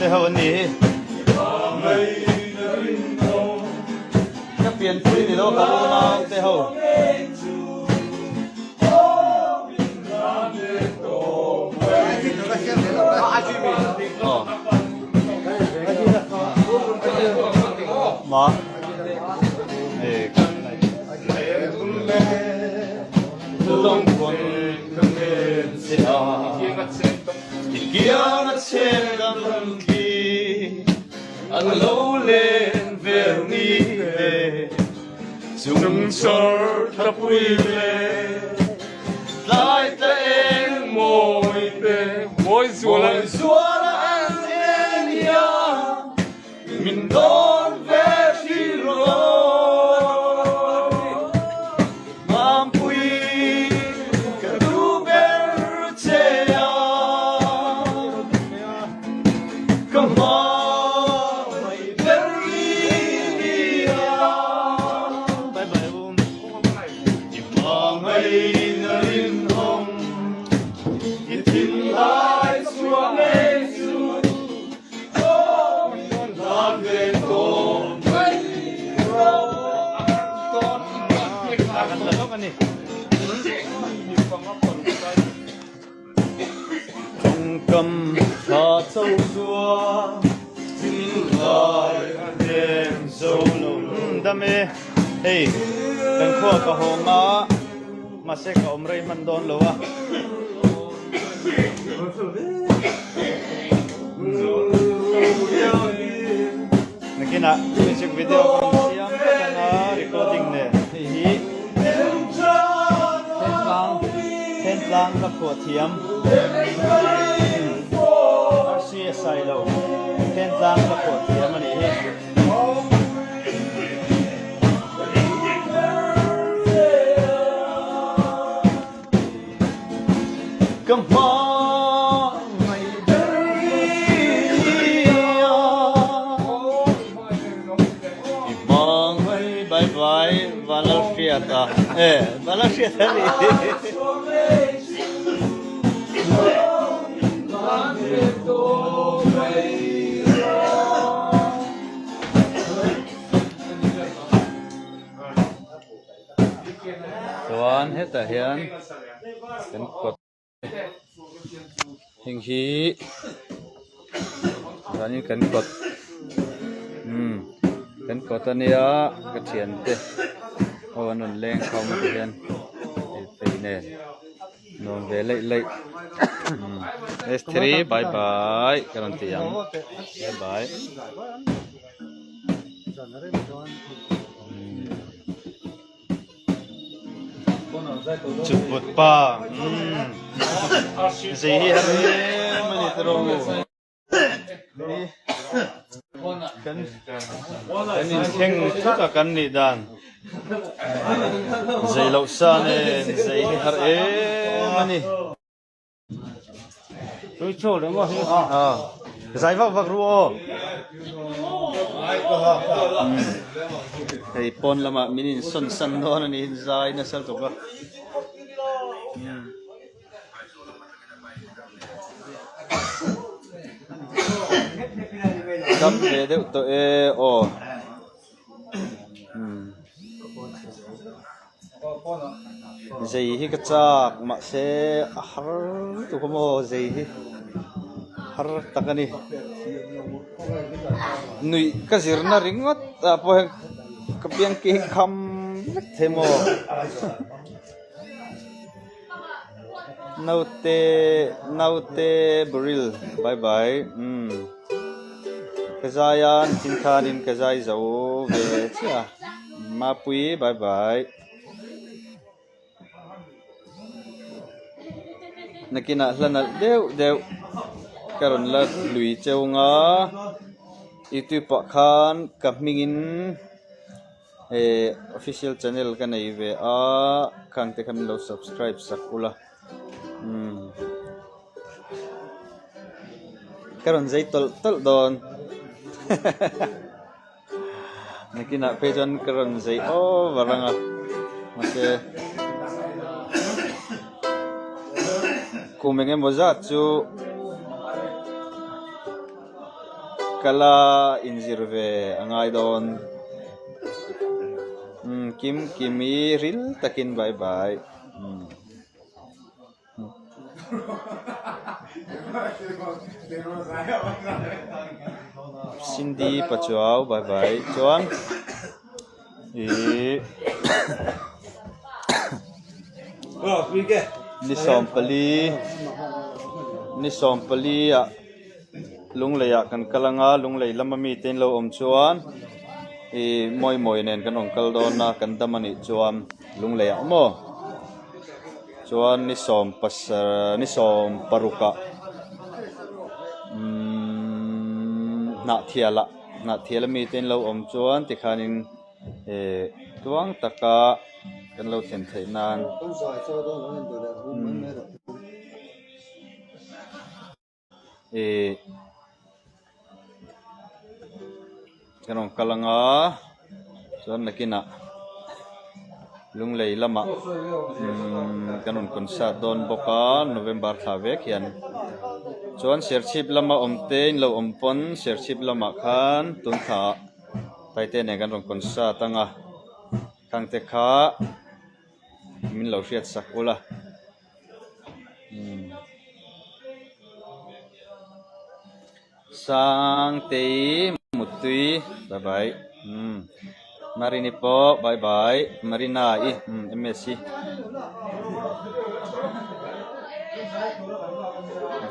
te ho an ni hi. Ka pianpui ni lo ka unau te ho. Ma. Min dawn ve thin rawh Mampui ka duh ber che a Ka hma mai ber i ni a Bye bye um I hma ngaina rinawm I thinlai chhuah ngei chu Tawngkam tha cho chuan thinlai a hnem zo lo. Dam e, hei kan khua ka hawng a, mahse ka awm rei hman dawn lo a. Nakinah music video ka rawn siam vek ang a recording nen hei hi Thentlang Thentlang ka phuah thiam RCA Sailo Thentlang ka phuah thiam a nih hi. Ka hma mai ber nia I hma ngai bye bye Vanlalhriata e Vanlalhriata ni Chuan hetah hian kan kawt heng hi chuanin kan kawt umm kan kawt a nia ka thiante ho an rawn leng khawm a tihian lirthei nen nuam ve laih laih umm S three bye bye ka rawn ti ang bye bye. Chutput pa umm zei hi har em a ni tiraw kan kan inthleng thut a kan nih dan zei loh sa nen zei hi har em a ni. Zai vak vak ru aw. Hei pawn lamah min in sawn san dawn a ni zai nasa lutuk a. Dam ve deuh tawh e aw. Zei hi ka chak mahse a har lutuk a maw zei hi har tak a ni nuih ka zirna ringawt ah pawh hian ka piang ki hi kham vek thei maw naute naute baril bye bye umm ka zai a nichin khanin ka zai zo ve chiah a mapui bye bye nakinah hla nalh deuh deuh ka rawn la lui cheu nga youtube ah khan ka hmingin. Eh official channel ka nei ve a khang te kha min lo subscribe sak ula umm ka rawn zei tawlh tawlh dawn nakinah phei chuan ka rawn zei over ang a mahse kum eng emaw zat chu. Kala inzir ve a ngai dawn. Umm Kim Kimi ril takin bye bye. Umm. Cindy Pachuau bye bye chuan ihh ni sawmpali ni sawmpali ah Lunglei ah kan kal anga Lunglei lama mite in lo awm chuan ihh mawi mawi nen kan rawn kal dawn a kan dam anih chuan Lunglei ah maw chuan ni sawm pasarih ni sawm paruk ah umm hnahthial ah hnahthial ami te in lo awm chuan tikhanin eh tluang taka kan lo thlen theih nan Ihh kan rawn kal anga chuan nakinah Lunglei lamah umm kan rawn concert dawn bawk a November thla vek hian chuan Serchhip lama awm te in lo awm pawn Serchhip lamah khan tun thla ah Taite nen kan rawn concert anga khangte kha min lo hriat sak ula. Sangtei Muttui bye bye umm Marini pawh bye bye Marina i umm MS i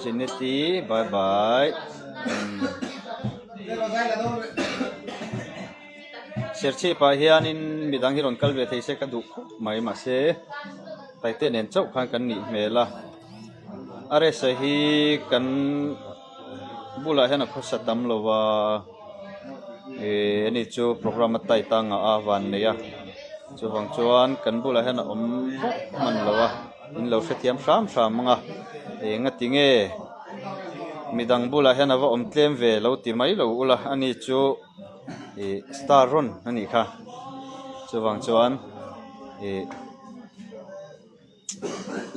Jeneti bye bye umm Serchhip ah hianin midang hi rawn kal ve thei se ka duh khawp mai mahse Taite nen chauh khan kan nih hmel a, a resa hi kan bulah hian a khawsa tam lo va, ih ani chu programme a tight a ngah a van nei a, chuvang chuan kan bulah hian a awm vak hman lo a, in lo hrethiam hram hram ang a, eng a ti nge midang bulah hian a va awm tlem ve lo ti mai lo ula ani chu. Ih star rawn a nih kha chuvang chuan ih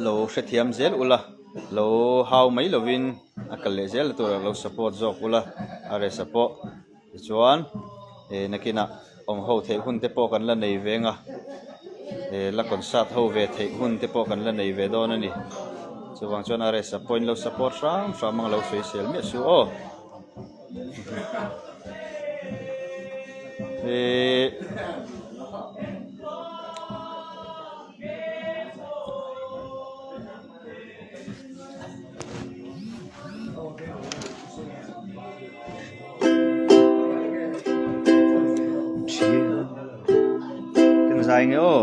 lo hrethiam zel ula lo hau mai lovin a kal leh zel tur a lo support zawk ula a resa pawh tichuan ih nakinah awm ho theih hun te pawh kan la nei ve ang a ih la concert ho ve theih hun te pawh kan la nei ve dawn a ni chuvang chuan a resa pawhin lo support hram hram ang lo sawisel miah suh aw. Ihh kan zai nge aw.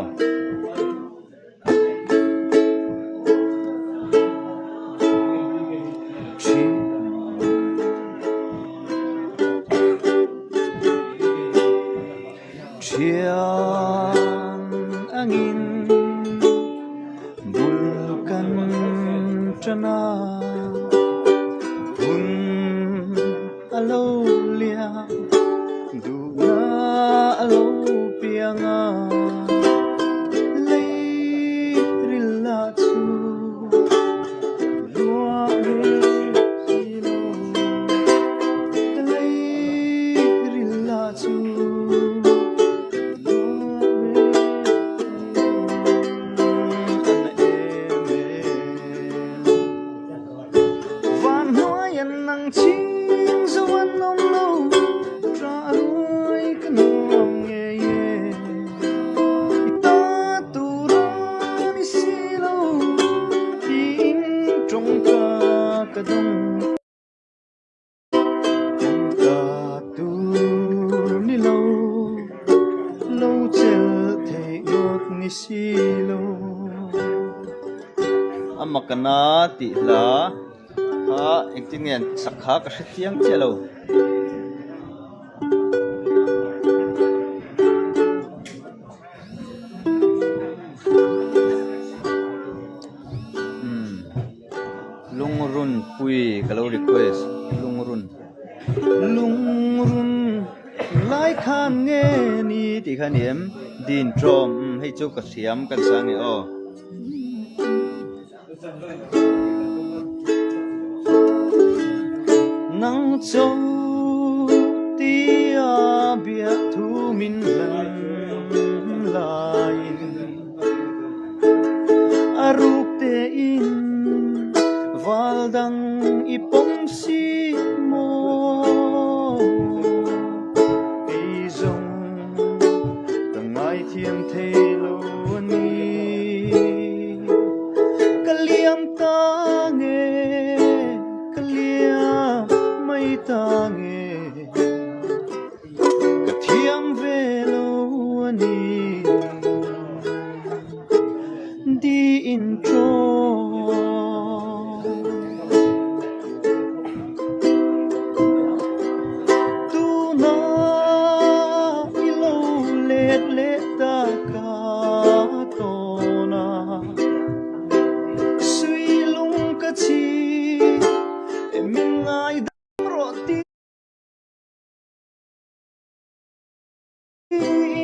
Thian angin bul kan tan a, hun a lo liam duhna a lo piang a, lei ril ah chu ruah rel si lo, lei ril ah chu ruah rel si lo, a na em em. Van hnuai an nang ching zo an awm lo, tra ruai ka nuam ngei e. I ta tur a ni si lo, tiin tawngka ka dawng. Tawngka tur ni lo, lo chelh theih ngawt ni si lo. A makana tih hla kha engtin nge an sak kha ka hre chiang chiah lo. Umm lungrun pui ka lo request lungrun lungrun lai khan nge ni tih kha a ni em din tawm umm hei chu ka hriam ka ni sang e aw. Nang cho. bia thu min hlan laiin a ruk tein val dang i pawm si maw? Kei zawng ka ngaithiam thei lo a ni. Ka liam ta nge, ka liam mai ta nge, ka thiam ve lo a ni. Di intro. Tuna i lo let leh ta ka tawn a, sui lung ka chhi e min ngaidam rawh ti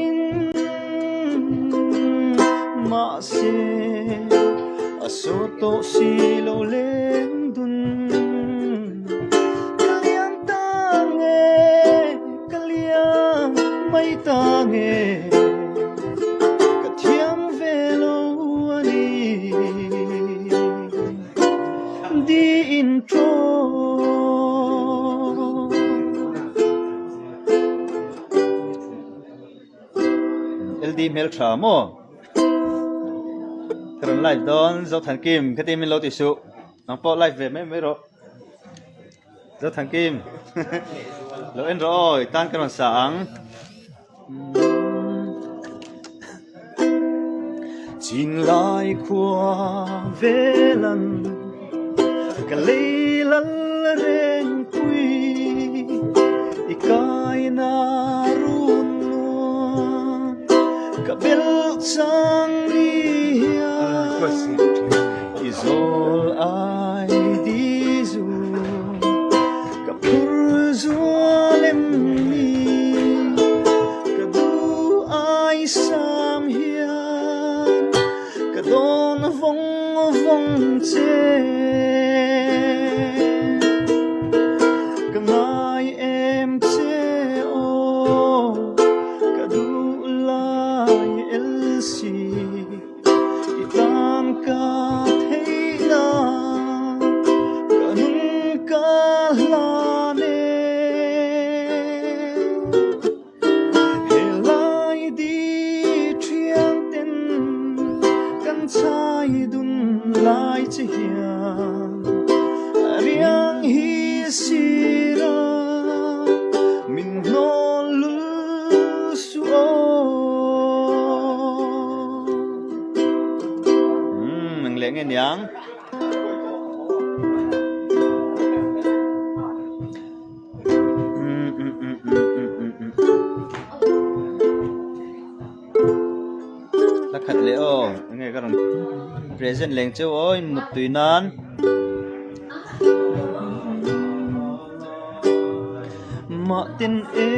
in mahse a saw tawh si lo leng dun. Ka liam ta nge, ka liam mai ta nge, ka thiam ve lo a ni. Di intro. LD hmel tha maw? Ka rawn live dawn Zothankim khati min lo ti suh. Nang pawh live ve mai mai rawh. Zothankim lo en rawh aw i tan ka rawn sa ang. Chinlai khua velan ka lei lal rengpui i kaina run nuam ka bel chang ni hian i zawl ai di zu Ka phur zual em ni ka duh ai sam hian ka dawn vawng vawng che. Ka ngai em che aw ka duh lai el si. I tan ka theihna ka nun ka hlan e. Helai di thiang ten kan chai dun lai che hian a riang hi sira min hnawl lul suh aw. Umm eng leh nge niang. Umm umm umm umm umm umm umm. Hla khat leh aw eng nge ka rawn present leng cheu aw in muttui nan. Mah tin e.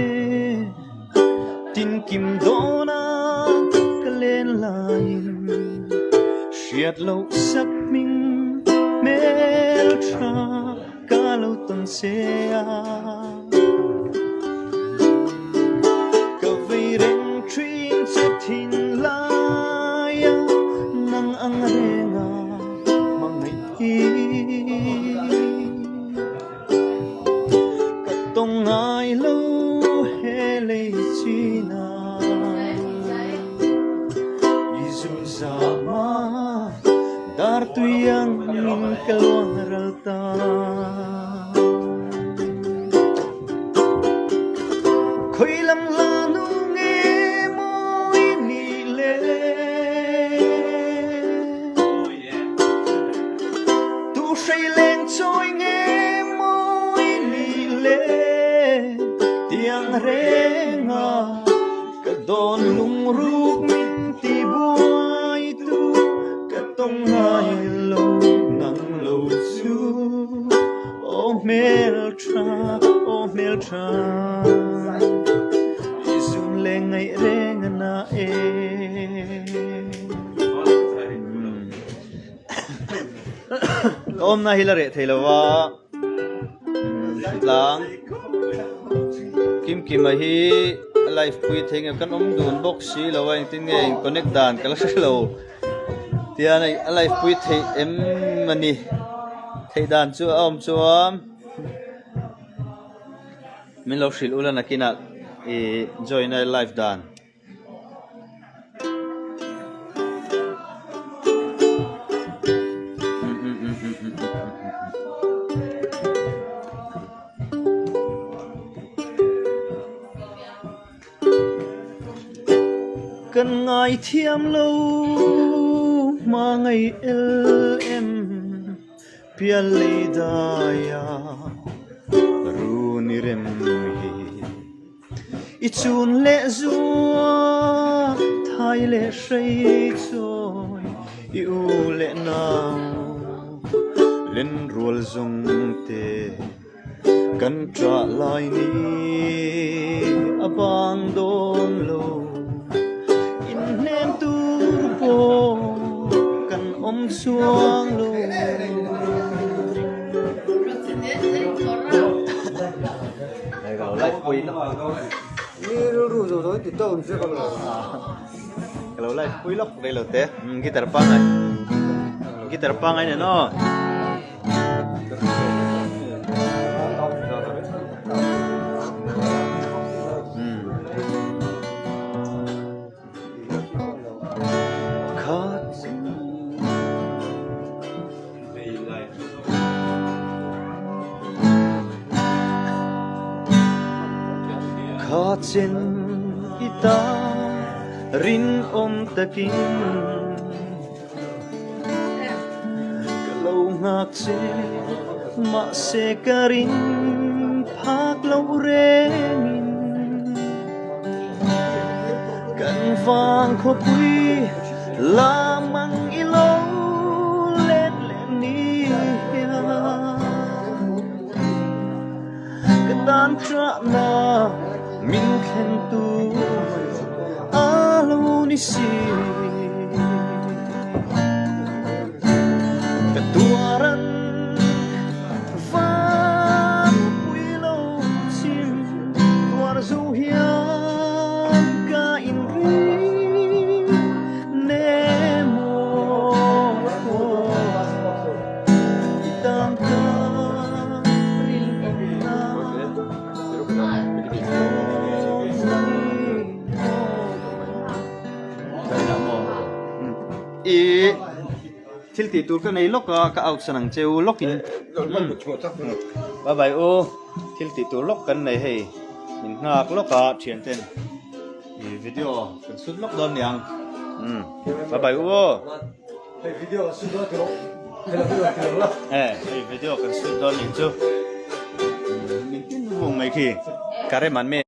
Tin kim dawna ka len laiin hriat loh sak hming hmel tha ka lo tawn che a. Ka vei reng thin che thin laia nang ang renga hmangaih hi. Ka tawng ngai lo he lei china I zun zama dar tui ang in ka luang ral ta. Khawi lam hla nu nge maw i nih le? Tu hrei leng chawi nge maw i nih le? Tiang renga ka dawn lungruk min ti buai tu ka tawng ngai lo nang lo chu aw hmeltha aw hmeltha i zum le ngaih reng a na e. Ka awmna hi la reh thei lo va, Hritlang Kimkima hi. A live pui thei nge kan awm dun bawk si lo a engtin nge in connect dan ka la hre lo tian a live pui theih em a ni theih dan chu a awm chuan min lo hrilh ula nakinah ih join a live dan. Kan ngaithiam lo hmangaih el em pial lei daia run i rem hi. I chun leh zua thai leh hrei chawi i u leh nau len rual zawng te kan ṭah lai ni a bang dawn lo inhnem tur pawh kan awm chuang lo. Ka lo live pui lawk rei lo te guitar pangai guitar pangai nen aw. Kha chen i ta rinawm takin ka lo nghak che mahse ka ring phak lo rengin kan vang khawpui lam ang i lo let leh ni hian ka tan ṭahna min thlen tu a lo ni si ka tuar an van pui lo chim tuar zo hian ka inring nemaw i tan ka rinawmna i thawn mai maw. I thil tih tur ka nei lawk a ka out san ang che u lawk in bye bye u thil tih tur lawk kan nei hei min nghak lawk a thian ten ih video kan sut lawk dawn niang umm bye bye u aw hei video kan sut dawn tilo eh hei video kan sut dawn nih chu min tin vung mai khi ka rem an mi.